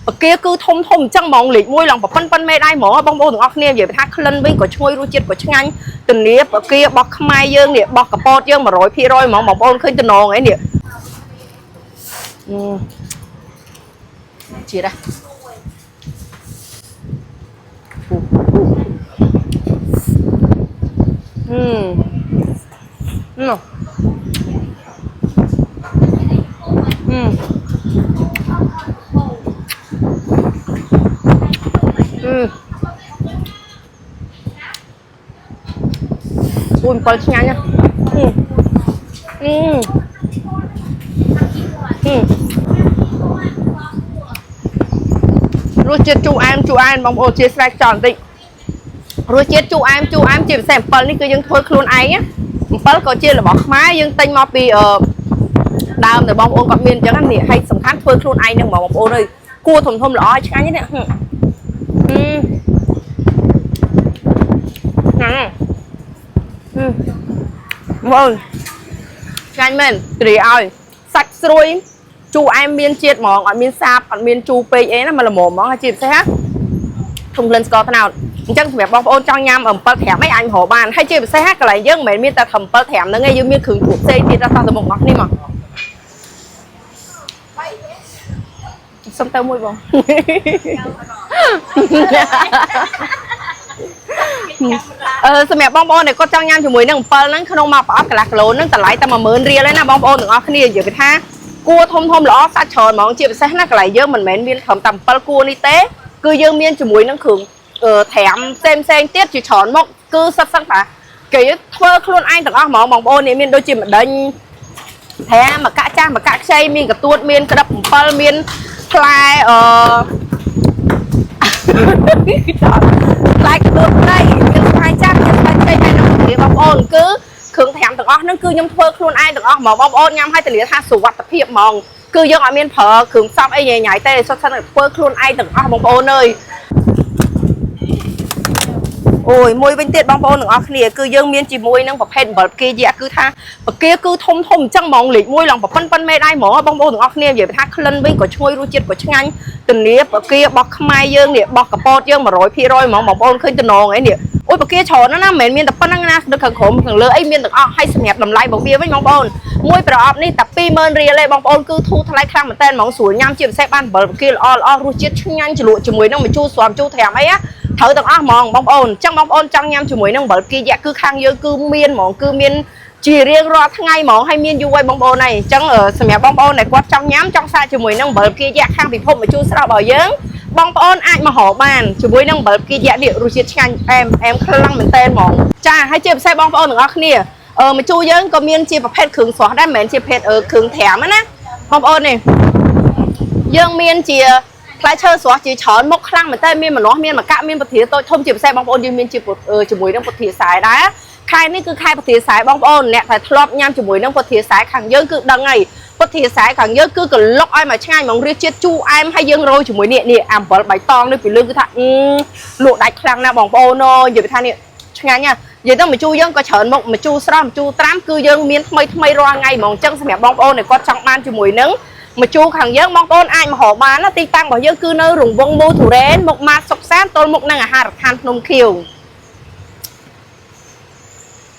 បកាគឺធំធំអញ្ចឹងហ្មងលេខ1ឡើងប៉ុនប៉ុនមេដៃហ្មងបងប្អូនទាំងអស់គ្នានិយាយថាក្លិនវិញក៏ឈ្ងុយរសជាតិក៏ឆ្ងាញ់ទនីបការបស់ខ្មែរយើងនេះរបស់កពតយើង100%ហ្មងបងប្អូនឃើញតំណងអីនេះអឺជាតិហ៎អឺណូអឺអឺអូយអំពិលឆ្ងាញ់ណាស់អឺអឺអឺរសជាតិជូរអែមជូរអែមបងប្អូនជាស្រែកចោលបន្តិចរសជាតិជូរអែមជូរអែមជាពិសេសអំពិលនេះគឺយើងធ្វើខ្លួនឯងណាអំពិលក៏ជារបស់ខ្មែរយើងទិញមកពីអឺដើមតែបងប្អូនគាត់មានអញ្ចឹងណានេះហើយសំខាន់ធ្វើខ្លួនឯងហ្នឹងហ្មងបងប្អូនអើយគួរធំធំល្អឲ្យឆ្ងាញ់នេះហឹមអឺឆ្ងាញ់ហ៎ហឹមបងប្អូនឆ្ងាញ់មែនត្រីឲ្យសាច់ស្រួយជូរអែមមានជាតិហ្មងអត់មានសាបអត់មានជូរពេកអីណាមកល្មមហ្មងហើយជាពិសេសណា ធំក្លិនស្ករត្នោតអញ្ចឹងសម្រាប់បងប្អូនចង់ញ៉ាំអំពិលត្រាំអីអាចរកបានហើយជាពិសេសកន្លែងយើងមិនមែនមានតែអំពិលត្រាំហ្នឹងឯងយើងមានគ្រឿងជ្រក់ផ្សេងទៀតដល់តោះទៅមុខអស់នេះមកសុំទៅមួយបង អឺសម្រាប់បងប្អូនដែលគាត់ចង់ញ៉ាំជាមួយនឹងអំពិលហ្នឹងក្នុងមួយប្រអប់កន្លះគីឡូហ្នឹងតម្លៃតែ10000រៀលឯណាបងប្អូនទាំងអស់គ្នានិយាយពីថាគួរធំធំល្អសាច់ច្រើនហ្មងជាពិសេសណាកន្លែងយើងមិនមែនមានត្រឹមតែអំពិលគួរនេះទេគឺយើងមានជាមួយនឹងគ្រឿងអឺត្រាំផ្សេងផ្សេងទៀតជាច្រើនមុខគឺសិតសិតតាគេធ្វើខ្លួនឯងទាំងអស់ហ្មងបងប្អូននេះមានដូចជាម្ដេញត្រាំមកកាក់ចាស់មកកាក់ខ្ចីមានកទួតមានក្តឹបអំពិលមានផ្លែអឺ ផ្លែកទួតព្រៃមានផ្លែចាស់មានផ្លែខ្ចីហើយនឹងពធាបងប្អូនគឺគ្រឿងត្រាំទាំងអស់ហ្នឹងគឺខ្ញុំធ្វើខ្លួនឯងទាំងអស់ហ្មងបងប្អូនញ៉ាំឲ្យធានាថាសុវត្ថិភាពហ្មងគឺយើងអត់មានប្រើគ្រឿងផ្សំអីញ៉ៃញ៉ៃទេសុទ្ធសឹងតែធ្វើខ្លួនឯងទាំងអស់បងប្អូនអើយអូយមួយវិញទៀតបងប្អូនទាំងអស់គ្នាគឺយើងមានជាមួយនឹងប្រភេទអំបិលផ្កាយៈគឺថាផ្កាគឺធំធំអញ្ចឹងហ្មងលេខ1ឡើងប៉ុនប៉ុនមេដៃហ្មងបងប្អូនទាំងអស់គ្នានិយាយថាក្លិនវិញក៏ឈ្ងុយរសជាតិក៏ឆ្ងាញ់ទនីបការបស់ខ្មែរយើងនេះរបស់កពតយើង100%ហ្មងបងប្អូនឃើញតំណងអីនេះអូយបកាច្រើនណាស់ណាមិនមែនមានតែប៉ុណ្្នឹងណានៅខាងក្រោមខាងលើអីមានទាំងអស់ហើយសម្រាប់តម្លៃរបស់វាវិញបងប្អូនមួយប្រអប់នេះតែ20000រៀលទេបងប្អូនគឺធូរថ្លៃខ្លាំងមែនតើហ្មងស្រួលញ៉ាំជាពិសេសបានអំបិលបកាល្អល្អរសជាតិឆ្ងាញ់ជ្រលក់ជាមួយនឹងម្ជូរស្រាំជូរត្រាំអីណាត្រូវទាំងអស់ហ្មងបងប្អូនអញ្ចឹងបងប្អូនចង់ញ៉ាំជាមួយនឹងអំបិលគីយៈគឺខាងយើងគឺមានហ្មងគឺមានជារៀងរាល់ថ្ងៃហ្មងហើយមានយូរហើយបងប្អូនហើយអញ្ចឹងសម្រាប់បងប្អូនដែលគាត់ចង់ញ៉ាំចង់សាកជាមួយនឹងអំបិលគីយៈខាងពិភពម្ជូរស្រស់របស់យើងបងប្អូនអាចមករកបានជាមួយនឹងអំបិលគីយៈនេះរសជាតិឆ្ងាញ់អែមអែមខ្លាំងមែនតើហ្មងចាហើយជាពិសេសបងប្អូនទាំងអស់គ្នាអឺម្ជូរយើងក៏មានជាប្រភេទគ្រឿងស្រស់ដែរមិនមែនជាប្រភេទគ្រឿងត្រាំណាបងប្អូននេះយើងមានជាផ្លែឈើស្រស់ជាច្រើនមុខខ្លាំងមែនតើមានម្នាស់មានម្កាក់មានពធាតូចធំជាពិសេសបងប្អូនយើងមានជាជាមួយនឹងពធាខ្សែដែរខែនេះគឺខែពធាខ្សែបងប្អូនអ្នកដែលធ្លាប់ញ៉ាំជាមួយនឹងពធាខ្សែខាងយើងគឺដឹងហើយពធាខ្សែខាងយើងគឺកលុកឲ្យមកឆ្ងាញ់ហ្មងរសជាតិជូរអែមហើយយើងរោយជាមួយនេះនេះអំបិលបៃតងនេះពីលើគឺថាលក់ដាច់ខ្លាំងណាស់បងប្អូនអើយនិយាយថានេះឆ្ងាញ់ណាស់និយាយទៅម្ជូរយើងក៏ច្រើនមុខម្ជូរស្រស់ម្ជូរត្រាំគឺយើងមានថ្មីថ្មីរាល់ថ្ងៃហ្មងអញ្ចឹងសម្រាប់បងប្អូនដែលគាត់ចង់បានជាមួយនឹងម្ជូរខាងយើងបងប្អូនអាចមករកបានណាទីតាំងរបស់យើងគឺនៅរង្វង់មូលទុរេនមុខម៉ាតសុកសានទល់មុខនឹងអាហារដ្ឋានភ្នំខៀវ។